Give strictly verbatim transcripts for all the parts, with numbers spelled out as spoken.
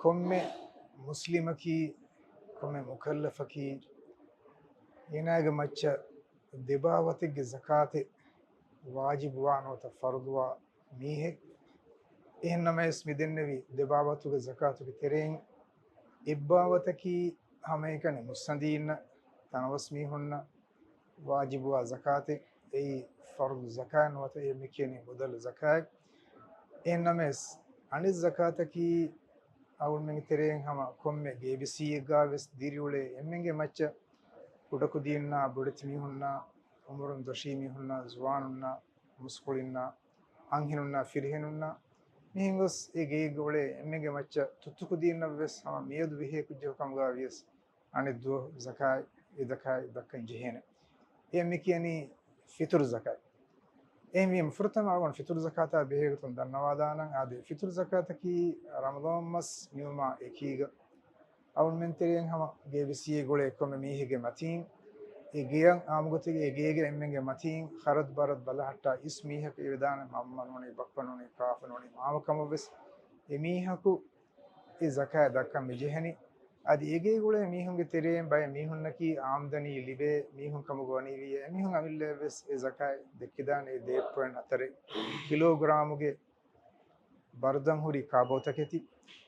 ކޮންމެ މުސްލިމަކީ، ކޮންމެ މުކައްލަފަކީ، އޭނާގެ މައްޗަށް ދެބާވަތެއްގެ ޒަކާތެއް ވާޖިބުވާ ނުވަތަ ފަރުޟުވާ މީހެއް. އެހެންނަމަވެސް މި ދެންނެވި ދެބާވަތުގެ ޒަކާތުގެ ތެރެއިން އެއްބާވަތަކީ ހަމައެކަނި މުއްސަނދީންނަށް، ތަނަވަސް މީހުންނަށް ވާޖިބުވާ ޒަކާތެއް، އެއީ ފަރުޟު ޒަކާތް ނުވަތަ އެ މި ކިޔަނީ މުދަލު ޒަކާތް. އެހެންނަމަވެސް އަނެއް ޒަކާތަކީ އަޅުގަނޑުމެންގެ ތެރެއިން ހަމަ ކޮންމެ ގޭބިސީއެއްގާވެސް ދިރިއުޅޭ އެންމެންގެ މައްޗަށް ކުޑަކުދީންނާ، ބޮޑެތި މީހުންނާ، އުމުރުން ދޮށީ މީހުންނާ، ޒުވާނުންނާ، މުސްކުޅިންނާ، އަންހެނުންނާ، ފިރިހެނުންނާ، މިހެން ގޮސް އެ ގެއެއްގަ އުޅޭ އެންމެންގެ މައްޗަށް ތުއްތުކުދީންނަށްވެސް ހަމަ މިއަދު ވިހޭ ކުއްޖަކު ކަމުގާ ވިޔަސް އަނެއް ދުވަހު ޒަކާތް، އެ ޒަކާތް ދައްކަން ޖެހޭނެ. އެ މި ކިޔަނީ ފިތުރު ޒަކާތް. އެހެންވީމަ ފުރަތަމަ އަޅުގަނޑު ފިތުރު ޒަކާތާ ބެހޭގޮތުން ދަންނަވާލާނަން. އާދެ، ފިތުރު ޒަކާތަކީ ރަމަޟާން މަސް ނިމުމާ އެކީގަ އަޅުގަނޑުމެން ތެރެއިން ހަމަ ގޭބިސީއެއް އުޅޭ ކޮންމެ މީހެއްގެ މަތީން، އެ ގެޔަށް އާއްމުގޮތެއްގެ އެ ގޭގެ އެންމެންގެ މަތީން ޚަރަދު ބަރަދު ބަލަހައްޓާ އިސް މީހަކު އެވެދާނެ، މަންމަ ނޫނީ، ބައްޕަ ނޫނީ، ކާފަ ނޫނީ، މާމަ ކަމަށްވެސް އެ މީހަކު އެ ޒަކާތް ދައްކަން މި ޖެހެނީ. އަދި އެގޭގަ އުޅޭ މީހުންގެ ތެރެއިން ބައެއް މީހުންނަކީ އާމްދަނީ ލިބޭ މީހުން ކަމުގަ ވަނީވިއްޔާ، އެމީހުން އަމިއްލައަށްވެސް އެ ޒަކާތް ދެއްކިދާނެ އެ ދޭއް ޕޮއިންޓް ހަތަރެއް ކިލޯގްރާމުގެ ބަރުދަން ހުރި ކާބޯތަކެތި.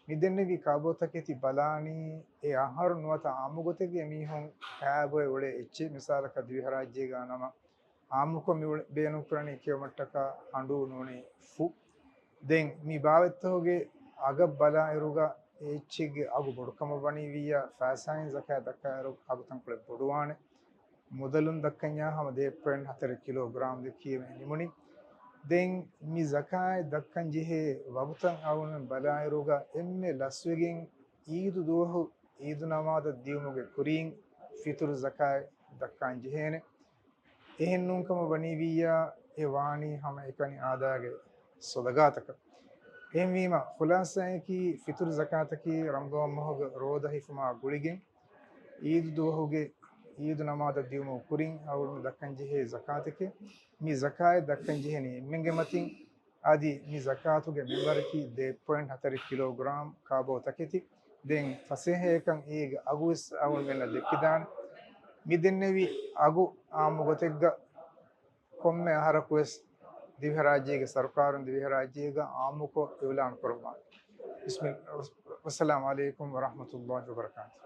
މި ދެންނެވި ކާބޯތަކެތި ބަލާނީ އެ އަހަރު ނުވަތަ އާއްމުގޮތެއްގަ އެމީހުން ކާބޮއެ އުޅޭ އެއްޗެއް. މިސާލަކަށް ދިވެހިރާއްޖޭގަ ނަމަ އާއްމުކޮށް މި އުޅެ-، ބޭނުންކުރަނީ ކެއުމަށްޓަކާ ހަނޑޫ ނޫނީ ފުށް. ދެން މި ބާވަތްތަކުގެ އަގަށް ބަލާއިރުގަ އެ އެއްޗެއްގެ އަގު ބޮޑުކަމަށް ވަނީވިއްޔާ، ފައިސާއިން ޒަކާތް ދައްކާއިރު އަގު ތަންކޮޅެއް ބޮޑުވާނެ. މުދަލުން ދައްކަންޏާ ހަމަ ދޭއް ޕޮއިންޓް ހަތަރެއް ކިލޯގްރާމް ދެއްކީމޭ ނިމުނީ. ދެން މި ޒަކާތް ދައްކަން ޖެހޭ ވަގުތަށް އަޅުގަނޑުމެން ބަލާއިރުގަ އެންމެ ލަސްވެގެން އީދު ދުވަހު އީދު ނަމާދަށް ދިއުމުގެ ކުރީން ފިތުރު ޒަކާތް ދައްކާން ޖެހޭނެ. އެހެން ނޫންކަމަށް ވަނީވިއްޔާ، އެ ވާނީ ހަމަ އެކަނި އާދައިގެ ސޮދަގާތަކަށް. އެހެންވީމަ، ޚުލާސާއަކީ ފިތުރު ޒަކާތަކީ ރަމަޟާން މަހުގެ ރޯދަ ހިފުމާ ގުޅިގެން އީދު ދުވަހުގެ އީދު ނަމާދަށް ދިއުމުގެ ކުރިން އަޅުގަނޑު ދައްކަން ޖެހޭ ޒަކާތެކޭ. މި ޒަކާތް ދައްކަން ޖެހެނީ އެންމެންގެ މަތިން. އަދި މި ޒަކާތުގެ މިންވަރަކީ ދޭއް ޕޮއިންޓް ހަތަރެއް ކިލޯގްރާމް ކާބޯ ތަކެތި. ދެން ފަސޭހައަކަށް އޭގެ އަގުވެސް އަޅުގަނޑުމެންނަށް ދެއްކިދާނެ. މި ދެންނެވި އަގު އާއްމު ގޮތެއްގަ ކޮންމެ އަހަރަކުވެސް ދިވެހިރާއްޖޭގެ ސަރުކާރުން ދިވެހިރާއްޖޭގަ އާއްމުކޮށް އިއުލާން ކުރައްވާނެ. ބިސްމި-، ވައްސަލާމު ޢަލައިކުމް ވަރަޙްމަތުﷲި ވަބަރަކާތުހު.